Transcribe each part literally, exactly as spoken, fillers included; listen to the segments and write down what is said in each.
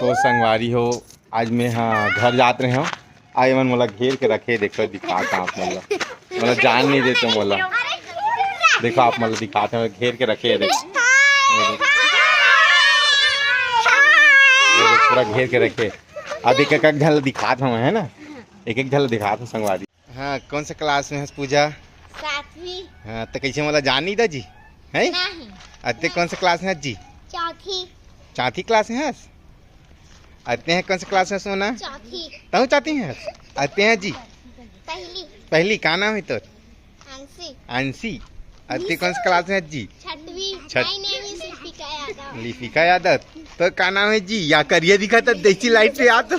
तो संगवारी हो, आज मैं, हाँ, घर जात रहे हूँ। आ, एमन मोला घेर के रखे, देखो, दिखात हँव आप मन ला। मोला जान नहीं देते मोला। देखो, आप मन ला दिखात हँव, घेर के रखे, देखो। ये देखो, पूरा घेर के रखे। अब एक एक झन ला दिखात हँव, है ना, एक एक झन ला दिखात हँव संगवारी। हाँ, कौन सा क्लास में हस पूजा? सातवीं। हाँ, तो कैसे मोला जान नहीं दा जी? हैं? नहीं। अते कौन सा क्लास में हस जी? चौथी। चौथी क्लास में हस? अते हैं कौन सा क्लास में हस सोना? चौथी। तहूँ चौथी में हस? अते हैं जी? पहली। पहली, का नाम है तोर? आंशी। आंशी। अते कौन सा क्लास में हस जी? छठवीं। Chhath- My name is Lipika Yadav. Lipika Yadav. तो का नाम है जी? या करिया दिखा तो देसी लाइट पे आ तो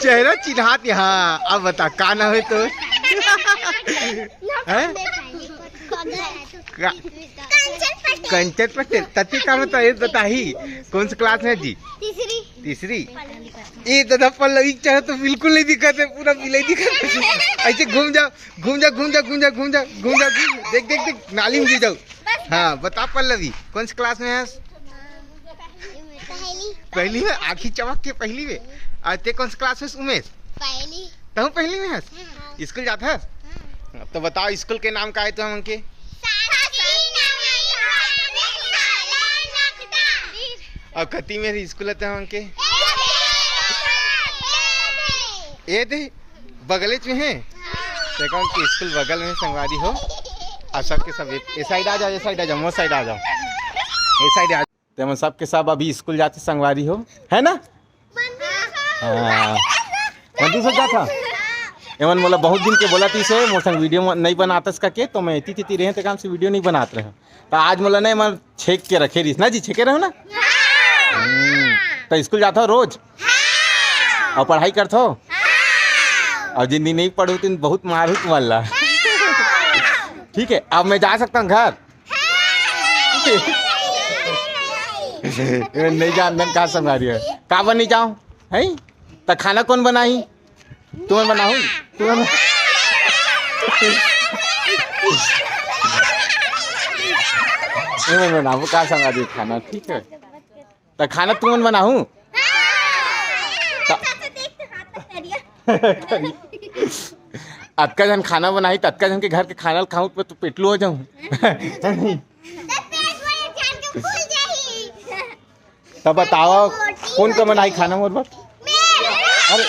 चेहरा चिन्हात है। हाँ, अब बता का नाम है तो? हैं? का- कंचन पटेल। कंचन पटेल। तते का मतलब ये बताही, कौन सा क्लास में हस जी? तीसरी। तीसरी। ये दादा पल्लवी चेहरा तो बिल्कुल नहीं दिखत है, पूरा बिलाई दिखत है। ऐसे घूम जाओ, घूम जाओ, घूम जाओ, घूम जाओ, घूम जाओ, घूम जाओ, घूम, देख, देख, देख, नाली में गिर जाओ। हाँ, बता पल्लवी, कौन से क्लास में हस? पहली। पहली में, आँखी चमक के पहली में। और ते कौन से क्लास में हस उमेश? पहली। तहूँ पहली में हस? हाँ। स्कूल जात हस? हाँ। तो बताओ, स्कूल के नाम का है तो हमन के? साक्षी नवीन प्राथमिक शाला नकटा। और कति में स्कूल है तो हमन के? ए दे। ए दे। बगलेच में है। देखो कि स्कूल बगल में संगवारी हो। और सबके सब ए, ए साइड आ जाओ, ए साइड आ जाओ, मोर साइड आ जाओ, ए साइड आ जाओ। ते मन सबके सब अभी स्कूल जाथे संगवारी हो, है ना? हाँ। मंदिर से जाथा। एमन मोला बहुत दिन के बोलत रहिस हे, मोर संग वीडियो म-, नहीं बनातस कके, तो मैं एती तेती रहे, ते काम से वीडियो नहीं बनात रहे। तो आज मोला नहीं, मन छेक के रखे रहिस ना जी, छेके रहो ना? हम्म, तो स्कूल जाथो रोज? और पढ़ाई करथो? और जिन दिन नहीं पढ़ू, तिन बहुत मारू तुम्हारा। ठीक है, अब मैं जा सकता हूँ घर? नहीं जान, मैं कहाँ संभाल रही है? का बनी जाओ? है? तो खाना कौन बनाई? तुमन बनाहू? तुमन तुमन बनाहू, का संभाल रही खाना? ठीक है, तो खाना तुमन बनाहू? त- अतका जन खाना बनाही, त अतका जन के घर के खाना ल खाहूं, तो पेटलू हो जाऊं। त बताओ, कौन कौन बनाही खाना मोर बर? अरे,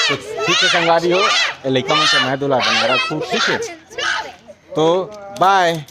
तो ठीक है संगवारी हो, ए लइका मन से मैं दुला बना रखूं, ठीक है? तो बाय।